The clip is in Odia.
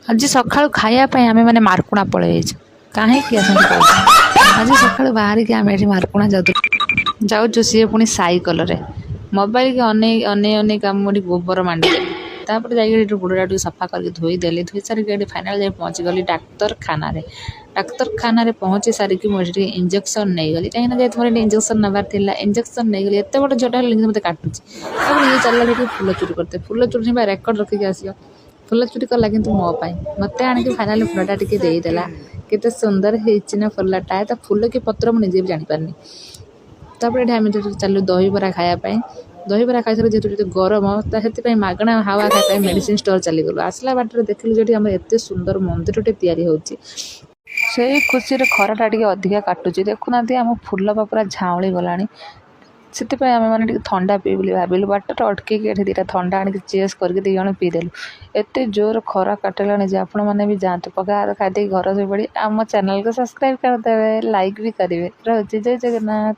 ଆଜି ସକାଳୁ ଖାଇବା ପାଇଁ ଆମେ ମାନେ ମାର୍କୁଣା ପଳେଇ ଯାଇଛୁ। କାହିଁକି ଆସନ୍ତୁ କହୁଛୁ। ଆଜି ସକାଳୁ ବାହାରିକି ଆମେ ଏଠି ମାର୍କୁଣା ଯାଉଥିଲୁ, ଯାଉଛୁ, ସିଏ ପୁଣି ସାଇକଲରେ। ମୋବାଇଲକି ଅନେଇ ଅନେଇ ଅନେଇକି ମୁଁ ଏଠି ଗୋବର ମାଣ୍ଡିଦେଲି। ତାପରେ ଯାଇକି ଏଠି ଗୋଡ଼ଟା ଟିକେ ସଫା କରିକି ଧୋଇଦେଲି। ଧୋଇ ସାରିକି ଏଠି ଫାଇନାଲ୍ ଯାଇ ପହଞ୍ଚିଗଲି ଡାକ୍ତରଖାନାରେ। ଡାକ୍ତରଖାନାରେ ପହଞ୍ଚି ସାରିକି ମୁଁ ଏଠି ଟିକେ ଇଞ୍ଜେକ୍ସନ୍ ନେଇଗଲି, କାହିଁକିନା ଯେହେତୁ ମୋର ଏଠି ଇଞ୍ଜେକ୍ସନ୍ ନେବାର ଥିଲା, ଇଞ୍ଜେକ୍ସନ୍ ନେଇଗଲି। ଏତେ ବଡ଼ ଝିଅଟା ହେଲି କିନ୍ତୁ ମୋତେ କାଟୁଛି। ତାପରେ ଇଏ ଚାଲିଲା ଟିକେ ଫୁଲ ଚୋରି କରିତେ। ଫୁଲ ଚୋରି ବା ରେକର୍ଡ଼ ରଖିକି ଆସିବ। ଫୁଲ ଚୋରି କଲା, କିନ୍ତୁ ମୋ ପାଇଁ ମୋତେ ଆଣିକି ଫାଇନାଲି ଫୁଲଟା ଟିକେ ଦେଇଦେଲା। କେତେ ସୁନ୍ଦର ହେଇଛି ନା ଫୁଲଟା? ତ ଫୁଲ କି ପତ୍ର ମୁଁ ନିଜେ ବି ଜାଣିପାରିନି। ତାପରେ ଏଠି ଆମେ ଯେହେତୁ ଚାଲିଲୁ ଦହିବରା ଖାଇବା ପାଇଁ। ଦହିବରା ଖାଇସାରି ଯେହେତୁ ଟିକେ ଗରମ, ତ ସେଥିପାଇଁ ମାଗଣା ହାୱା ଖାଇବା ପାଇଁ ମେଡ଼ିସିନ ଷ୍ଟୋର୍ ଚାଲିଗଲୁ। ଆସିଲା ବାଟରେ ଦେଖିଲୁ ଯେଠି ଆମର ଏତେ ସୁନ୍ଦର ମନ୍ଦିରଟେ ତିଆରି ହେଉଛି। ସେଇ ଖୁସିରେ ଖରାଟା ଟିକେ ଅଧିକା କାଟୁଛି। ଦେଖୁନାହାନ୍ତି, ଆମ ଫୁଲ ବା ପୁରା ଝାଉଁଳି ଗଲାଣି। ସେଥିପାଇଁ ଆମେମାନେ ଟିକେ ଥଣ୍ଡା ପିଇବୁ ବୋଲି ଭାବିଲୁ। ବାଟରେ ଅଟକିକି ଏଠି ଦୁଇଟା ଥଣ୍ଡା ଆଣିକି ଚେସ୍ କରିକି ଦୁଇ ଜଣ ପିଇଦେଲୁ। ଏତେ ଜୋର ଖରା କାଟିଲାଣି ଯେ ଆପଣମାନେ ବି ଯାଆନ୍ତୁ, ପଖାଳ ଖାଇଦେଇକି ଘର ଶୋଇପଡ଼ି ଆମ ଚ୍ୟାନେଲକୁ ସବସ୍କ୍ରାଇବ୍ କରିଦେବେ, ଲାଇକ୍ ବି କରିବେ। ରହୁଛି, ଜୟ ଜଗନ୍ନାଥ।